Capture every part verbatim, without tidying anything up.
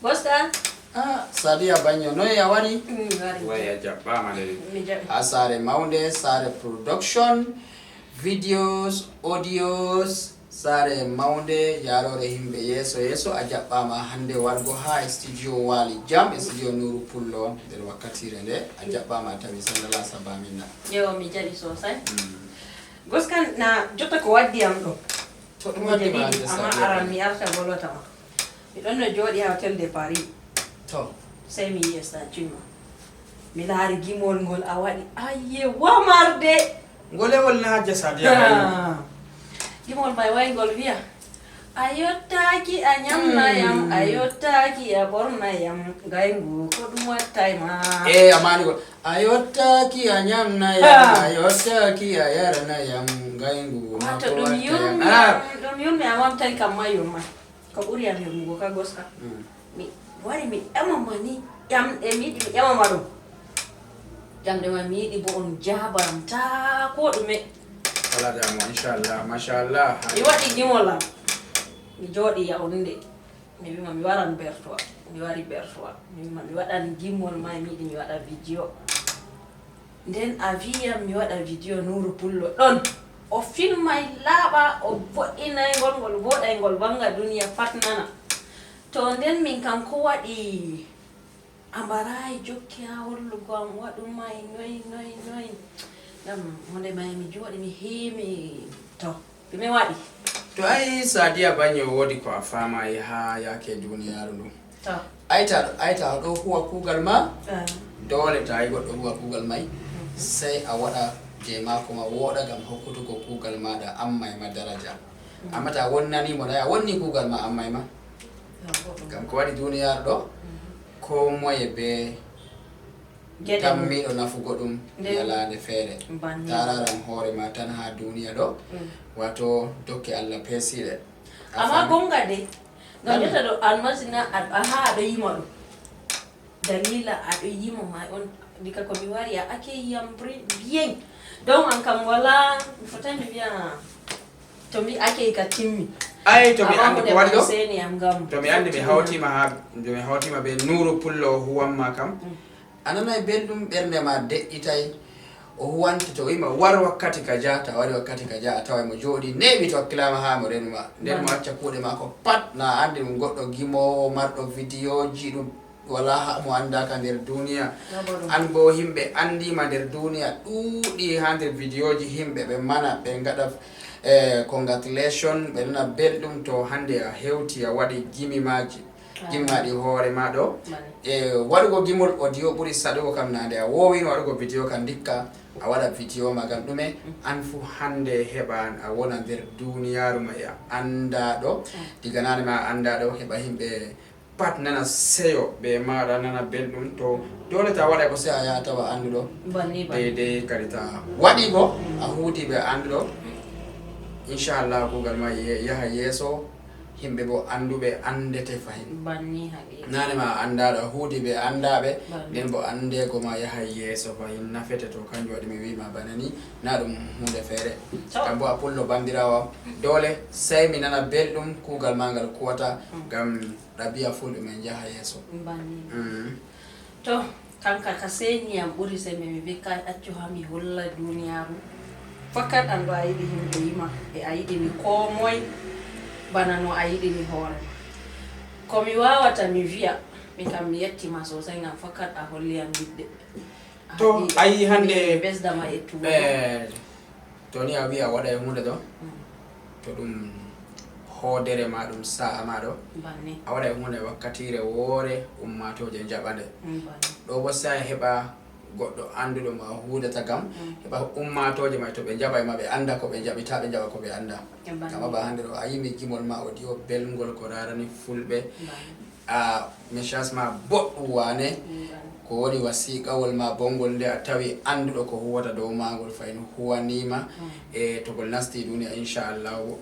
Boska. Ah, Sadiya Banyo, noye a waɗi? Mi wari. Way a jaɓɓaama de. Mi jaɓi. Ha saare mawnde, saare production, videos, audios, saare mawnde, yaroore himɓe yeeso yeeso. A jaɓɓaama hannde wargo ha e studio Waali Jam, e studio Nuuru Pullo nder wakkatiire nde. A jaɓɓaama a tawi sandala sabaminna. Yo, mi jaɓi sosai. Boska, na jotta ko waddi am ɗo. To ɗum waddi ma hannde Amma Sadiya aran Banyo. Mi arta bolwata ma. Mi ɗon no jooɗi ha hotel de Paris. To, Sai mi yi'i statue ma. Mi laari gimol ngol a waɗi. Ayye, wamarde. ngolewol na hajja Sadiya Banyo. Ah. Gimol mai wai ngol wi'a, a yottaaki a nyamna yam, a yottaaki a ɓorna yam, ngayngu ko ɗum wattay ma. E a maani ko a yottaaki a nyamna yam, Ah. A yottaaki a yarana yam, ngayngu ma Wato ko ɗum watta yam. yurmi Ah. Ɗum yurmi am am tawi kam mai yurma. Ko ɓuri am yurmugo ka Goska. Mm. Mi wari mi ƴama ma ni ƴamɗe mi yiɗi mi ƴama ma ɗum. Ƴamɗe ma mi yiɗi bo on jaabaram ta ko ɗume. Wala damuwa, inchallah, machallah. Mi waɗi gimol am. Mi jooɗi yawnde. Mi wima mi waran bertowa. Mi wari bertowa. Mi wima mi waɗan gimol ma mi yiɗi mi waɗa video. Nden a wiyam mi waɗa video Nuuru Pullo ɗon. O filmay laaɓa, o vo'inay ngol, ngol vooɗay, ngol vanga duniya pat nana. To nden min kam ko waɗi a mbaraay jokke haa hollugo am waɗu may noy noy noy. Ngam hunde may mi jooɗi mi hiimi to ɗume waɗi. To ayi Sadiya Banyo woodi ko a faamaay haa yaake duniyaaru ndu. To. Ayta ayta o ɗo huwa kuugal ma Ah. doole tawi goɗɗo huwa kuugal may sey a waɗa je maako ma wooɗa ngam hokkutugo kuugal maɗa amma e ma daraja amma ta wonnani mo nay a wonni kuugal ma amma e ma ngam ko waɗi duniyaaru ɗo ko moye be Geɗe mum. Tammiɗo nafugo ɗum Nden- yalaande feere Banni. Tararan hoore ma tan haa duniya ɗo Mm. wato dokke Allah peesiiɗe. A Amma faami? Gonga de ngam Banni. Jotta ɗo almasi na a- aha aɗo yima ɗum dalila aɗo yima ma on. Dika ko mi wari a ake yiyam bri- bien. Donc an kam wala mi fotai mi wiya to mbi ake ka timmi. Ay to mi Amma anndi hunde ko waɗi man ɗo seni am ngam to mi anndi mi fottini hawtima haa to mi hawtima be Nuuru Pullo o huwanma kam a nanay belɗum ɓernde ma de'itay o huwante to wima war wakkati ka ja ta wari wakkati ka ja a taway mo jooɗi neeɓi to hakkilama haa mo renuma nden mo acca kuuɗe maako pat na a anndi ɗum goɗɗo gimowo marɗo vidiyoji ɗum wala ha mo anndaka nder duniya an bo himɓe anndima nder duniya ɗuuɗi ha nder vidiyoji himɓe ɓe mana ɓe ngaɗa e congratulation ɓe nana belɗum to hannde a hewti a waɗi gimi maji gimi ma ɗi hoore ma ɗo e waɗugo gimol audio ɓuri saɗugo kam na nde a wowino waɗugo video ka ndikka a waɗa video ma ngam ɗume an fu hannde heɓa a wona nder duniyaaru ma e a anndaɗo diga nane ma a anndaɗo heɓa himɓe pat nana seyo be maɗa nana belɗum to dole ta waɗa ko sey a yaha tawa annduɗo Banni banni. Deydey kadi ta waɗi ko a huuti ɓe annduɗo inchallah kuugal ma ye- yaha yeeso yimɓe bo annduɓe anndete fahin Banni haqiqa. Nane ma a anndaɗo a huuti ɓe anndaɓe Banni. Nden bo anndego ma yaha yeeso fahin nafete to kanjum waɗi mi wima bana ni na ɗum hunde feere To. Kam bo a pullo bandirawo am dole sey mi nana belɗum kuugal ma ngal kuwata ngam ɗabi'a fulɓe men njaha yeeso Banni. Mm. To kanka ka seni am ɓuri sembe mi vi kay accu ha mi holla duniyaaru. Fakat an ɗo a yiɗi himɓe yima e a yiɗi mi ko moy bana no a yiɗi mi hoore ma. Ko mi wawata mi viya mi kam mi yetti ma sosai ngam fakat a holli am yidde. To, ayi hande- Besdama e tuuɗo. Eh, to ni a wiya a waɗa e hunde ɗo to ɗum hoodere ma ɗum sa'a ma ɗo Banni. A waɗa e hunde wakkatire woore ummatooje njaɓa nde Banni. Ɗo bo sai a heɓa goɗɗo annduɗo ma huudata kam heɓa ummatooje ma to ɓe njaɓa e ma ɓe annda ko ɓe njaɓi ta ɓe njaɓa ko ɓe annda Banni. Amma ba hande ɗo a yimi gimol ma audio belngol ko rarani fulɓe Banni. A message ma boɗɗum wane Banni. ko woni wasiqawol ma bongol nde a tawi annduɗo ko huwata dow magol fayin huwanima e to gol nasti duniya inchallahu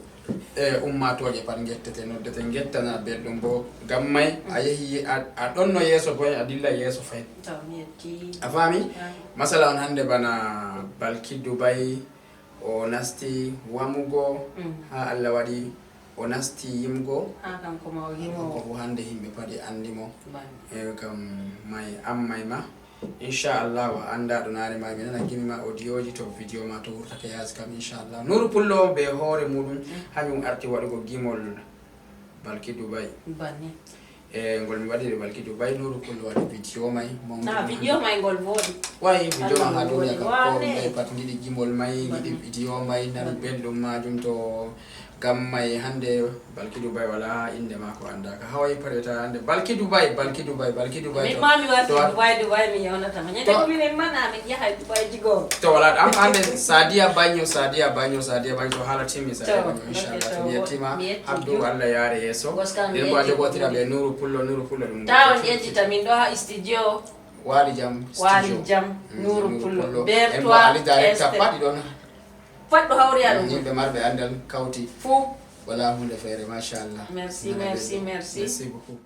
e ummatooje pat ngettete noddete ngettana belɗum bo ngam may a yehi a a ɗonno yeeso boy a dilla yeeso fayin To mi yetti. A faami masala on hande bana balki Dubai o nasti wamugo ha Allah waɗi o nasti yimgo Ha kanko ma o ko yimo. Fu hande yimɓe pat anndi mo. Banni. E kam may am may ma. Inchallah wa annda ɗo naane ma mi nana gimi ma audioji to vidéo ma to wurtake yaasi kam inchallah. Nuru Pullo be hoore muɗum hanyum arti waɗugo gimol Balki Dubai. Banni. E ngol mi waɗiri Balki Dubai, Nuru Pullo waɗi vidéo may. Na vidéo may ngol vooɗi. Wayi vidéo ma ha duniya kam ko Wane. Ɓe pat ngiɗi gimol may, ngiɗi vidéo may, nani belɗum majum to gam may hande Balki Dubai wala ha inde mako andaka. Hawayi pat ɓe tawi hande Balki Dubai, Balki Dubai, Balki Dubai. Min To- ma mi wasi to- Dubai, Dubai mi yawnata ma. Ñande To- ko minen man amin yahay Dubai jigo. To wala ɗam hande Sadia Bagno, Sadia Bagno, Sadia Bagno to hala timmi Sadia To, Bagno inchallah. ok, To to, mi yettima mi yetti Abdou jum. Allah yaare yeeso. Goskam, mi Nden bo a yetti jogotira jum. Ɓe Nuru Pullo, Nuru Pullo ɗum. Tawa on yejjita min ɗo ha studio. Wali jam. Wali Studio. jam. Mm, Nuru Nuru Pullo. Pullo. Ber En bo toi Ali Director este. Paɗi ɗon. Fat ɗo hawri aɗum. Yimɓe marɓe andal kawti. Fou. Wala hunde feere machallah. Merci, Nana merci, belɗum. Merci. Merci beaucoup.